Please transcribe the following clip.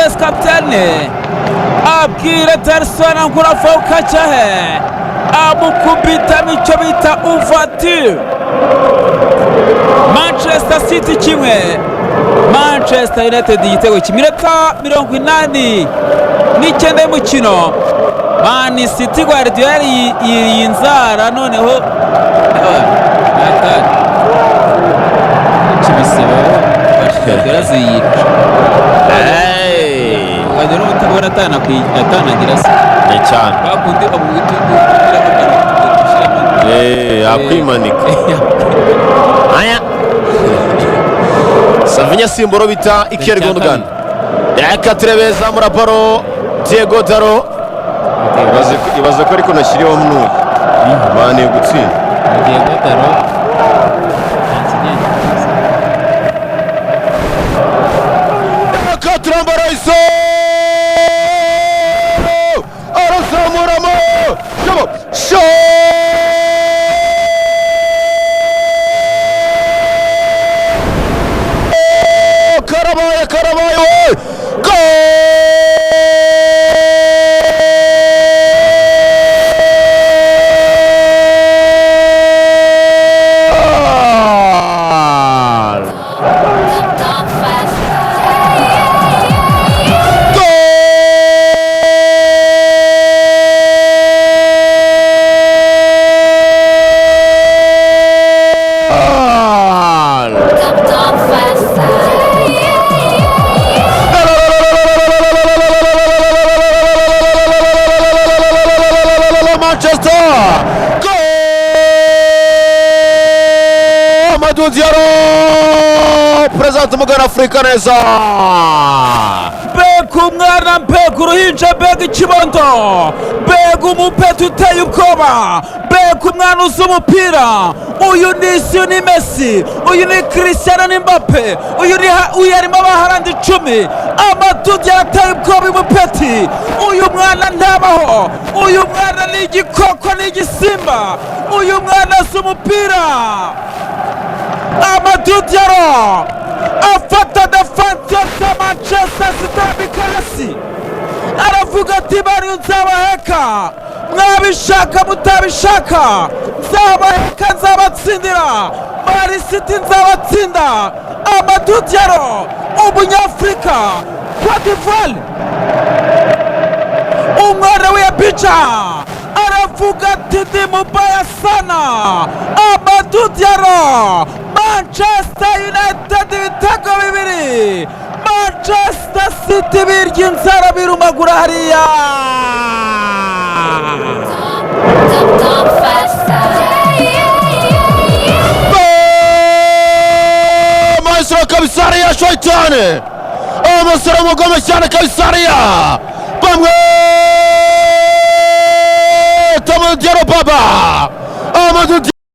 Fernandes kapitene abwira Darson ngo urava ukajya he, amukubitamo icyo bita uvatire. Manchester City kimwe, Manchester United igitego kimwe. Iminota 89 y'umukino, Man City Guardiola yiriye inzara noneho natari ibisebe Guardiola ziyica. Hey! Guardiola ubona atanagira se Ni cyane. bakundi ushyiramo. Yakwimanika. Aya Savinya simboro bita Iker Icya Gundogan. Reka turebe zamura baro Diego Daro. Ibaze ko ariko nashyiriyeho mnuyu. Mane gutsinda. Diego Daro nta kigenda. Reka turambara iso. Arazamuramo. Shabo. Sho! Karabaye karabaye we! Goal! Goal! Manchester! Goal! Amadou Diallo! Perezida umugana Afurika neza! Mbega umwana, mbega uruhinja, mbega ikibondo, mbega umupeti uteye ubwoba, mbega umwana uzi umupira. Uyu ni isi, uyu ni Messi, uyu ni Cristiano, ni Mbappe, uyu ni uyu harimo abaharandi 10. Amadudi yarateye ubwoba uyu mupeti. Uyu mwana ntabaho, uyu mwana ni igikoko, ni igisimba, uyu mwana azi umupira. Amadou Diallo afata defense ya Manchester City arambika hasi, aravuga ati bari nzabaheka, mwabishaka mutabishaka, nzabaheka, nzabatsindira Man City, nzabatsinda. Amadou Diallo umunyafurika, Cote d'Ivoire, umwana w'iyabica, aravuga ati ndi mubaya sana. Amadou Diallo, Manchester United ibitego bibiri, Manchester City birya inzara birumagura hariya. Maestro kabisariya shaitani! Umusore mugome cyane kabisariya! Bamwe Tamu Diallo baba!